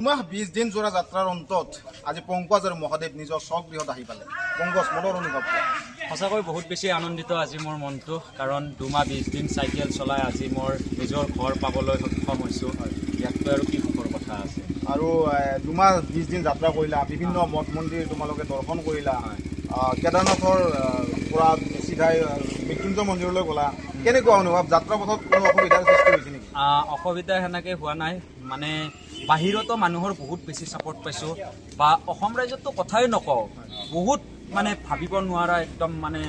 2 মাহ 20 দিন জোৰা যাত্ৰাৰ অন্তত আজি পংকজ আৰু মহাদেৱ নিজৰ স্বগৃহত আহি পালে। পংকজ, মনৰ অনুভৱ কোৱা। সঁচাকৈ বহুত বেছি আনন্দিত আজি মোৰ মনটো, কাৰণ 2 মাহ 20 দিন চাইকেল চলাই আজি মোৰ নিজৰ ঘৰ পাবলৈ সক্ষম হৈছোঁ। ইয়াতকৈ আৰু কি সুখৰ কথা আছে? আৰু 2 মাহ 20 দিন যাত্ৰা কৰিলা, বিভিন্ন মঠ মন্দিৰ তোমালোকে দৰ্শন কৰিলা, কেদাৰনাথৰ পৰা চিধাই মৃত্যুঞ্জয় মন্দিৰলৈ গ'লা। কেনেকুৱা অনুভৱ? যাত্ৰা পথত কোনো অসুবিধাৰ সৃষ্টি হৈছে নেকি? অসুবিধা সেনেকৈ হোৱা নাই। মানে বাহিৰতো মানুহৰ বহুত বেছি ছাপৰ্ট পাইছোঁ বা অসম ৰাজ্যততো কথাই নকওঁ। বহুত মানে ভাবিব নোৱাৰা একদম মানে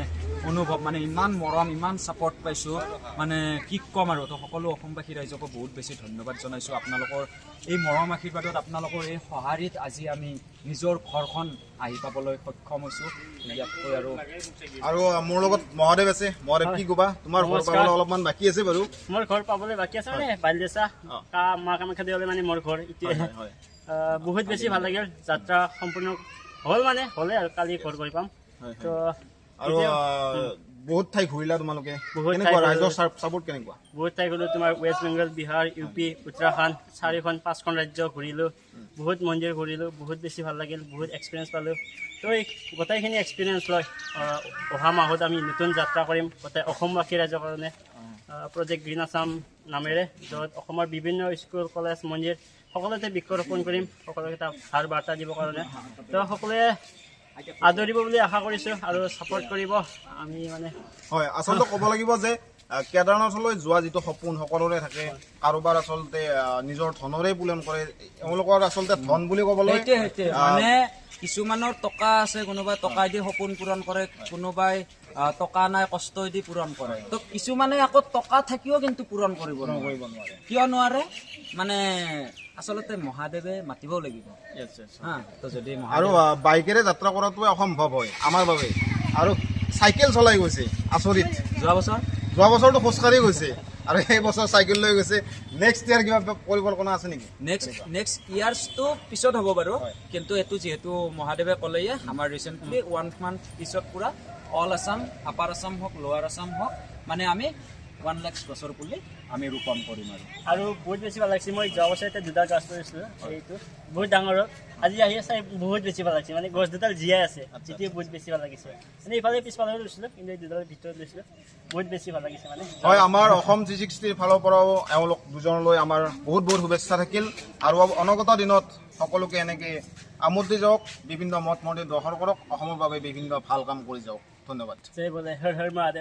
অনুভৱ, মানে ইমান মৰম, ইমান ছাপৰ্ট পাইছোঁ, মানে কি ক'ম আৰু। তো সকলো অসমবাসী ৰাইজকো বহুত বেছি ধন্যবাদ জনাইছোঁ। আপোনালোকৰ এই মৰম আশীৰ্বাদত, আপোনালোকৰ এই সঁহাৰিত আজি আমি নিজৰ ঘৰখন আহি পাবলৈ সক্ষম হৈছোঁ। ইয়াতকৈ আৰু আৰু মোৰ লগত মহাদেৱ আছে। মহাদেৱ, কি ক'বা? তোমাৰ ঘৰ নমস্কাৰ। পাবলৈ অলপমান বাকী আছে বাৰু। মোৰ ঘৰ পাবলৈ বাকী আছে, মানে বালিদেচা মা কামাখ্যা দেৱালয়, মানে মোৰ ঘৰ এতিয়া। হয়, হয়। বহুত বেছি ভাল লাগিল। যাত্ৰা সম্পূৰ্ণ হ'ল, মানে হ'লে আৰু কালি ঘৰ গৈ পাম। তো আৰু বহুত ঠাই ঘূৰিলা তোমালোকে। বহুত ঠাই কেনেকুৱা ঘূৰিলো। ৰাইজৰ ছাপোৰ্ট কেনেকুৱা? বহুত ঠাই গ'লোঁ, তোমাৰ West Bengal, Bihar, U P, Uttarakhand, চাৰিখন পাঁচখন ৰাজ্য ঘূৰিলোঁ, বহুত মন্দিৰ ঘূৰিলোঁ। বহুত বেছি ভাল লাগিল, বহুত এক্সপিৰিয়েঞ্চ পালোঁ। তো এই গোটেইখিনি এক্সপিৰিয়েঞ্চ লৈ অহা মাহত আমি নতুন যাত্ৰা কৰিম গোটেই অসমবাসী ৰাইজৰ কাৰণে, প্ৰজেক্ট গ্ৰীণ আছাম নামেৰে, য'ত অসমৰ বিভিন্ন স্কুল, কলেজ, মন্দিৰ সকলোতে বৃক্ষৰোপণ কৰিম, সকলোকে এটা ভাল বাৰ্তা দিবৰ কাৰণে। তো সকলোৱে আদৰিব বুলি আশা কৰিছোঁ আৰু ছাপৰ্ট কৰিব। আমি মানে হয়, আচলতে ক'ব লাগিব যে কেদাৰনাথলৈ যোৱা যিটো সপোন সকলোৰে থাকে, কাৰোবাৰ আচলতে নিজৰ ধনৰে পূৰণ কৰে। এওঁলোকৰ আচলতে ধন বুলি ক'বলৈ সেইটোৱে মানে কিছুমানৰ টকা আছে, কোনোবাই টকা দি সপোন পূৰণ কৰে, কোনোবাই টকা নাই, কষ্ট দি পূৰণ কৰে। তো কিছুমানে আকৌ টকা থাকিও কিন্তু পূৰণ কৰিব নোৱাৰে। কৰিব নোৱাৰে। কিয় নোৱাৰে? মানে আচলতে মহাদেৱে মাতিবও লাগিব। হা, তো যদি আৰু মহাদেৱ বাইকেৰে যাত্ৰা কৰাটোৱে অসম্ভৱ হয় আমাৰ বাবে, আৰু চাইকেল চলাই গৈছে, আচৰিত। যোৱা বছৰ যোৱা বছৰটো খোজকাঢ়ি গৈছে আৰু এই বছৰ চাইকেল লৈ গৈছে। নেক্সট ইয়াৰ কিবা পৰিকল্পনা আছে নেকি? নেক্সট ইয়াৰ্ছটো পিছত হ'ব বাৰু। কিন্তু এইটো যিহেতু মহাদেৱে ক'লেয়ে, আমাৰ ৰিচেণ্টলি ওৱান মান্থ পিছত পুৰা অল আছাম, আপাৰ আছাম হওক, লোৱাৰ আছাম হওক, মানে আমি 1 লাখ গছৰ পুলি আমি ৰোপণ কৰিম আৰু আৰু বহুত বেছি ভাল লাগিছে। মই যোৱা বছৰ এতিয়া দুডাল গছ ৰুইছিলোঁ, এইটো বহুত ডাঙৰ হ'ল। আজি আহি চাই বহুত বেছি ভাল লাগিছে, মানে গছ দুডাল জীয়াই আছে, যিটোৱে বহুত বেছি ভাল লাগিছে। মানে ইফালে পিছফালে ৰুইছিলোঁ, কিন্তু এই দুডাল ভিতৰত ৰুইছিলোঁ। বহুত বেছি ভাল লাগিছে মানে। হয়, আমাৰ অসম 360ৰ ফালৰ পৰাও এওঁলোক দুজনলৈ আমাৰ বহুত বহুত শুভেচ্ছা থাকিল আৰু অনাগত দিনত সকলোকে এনেকে আমোদ দি যাওক, বিভিন্ন মঠ মন্দিৰ দৰ্শন কৰক, অসমৰ বাবে বিভিন্ন ভাল কাম কৰি যাওক। ধন্যবাদ। জয় বোলে হৰ হৰ মহাদেৱ।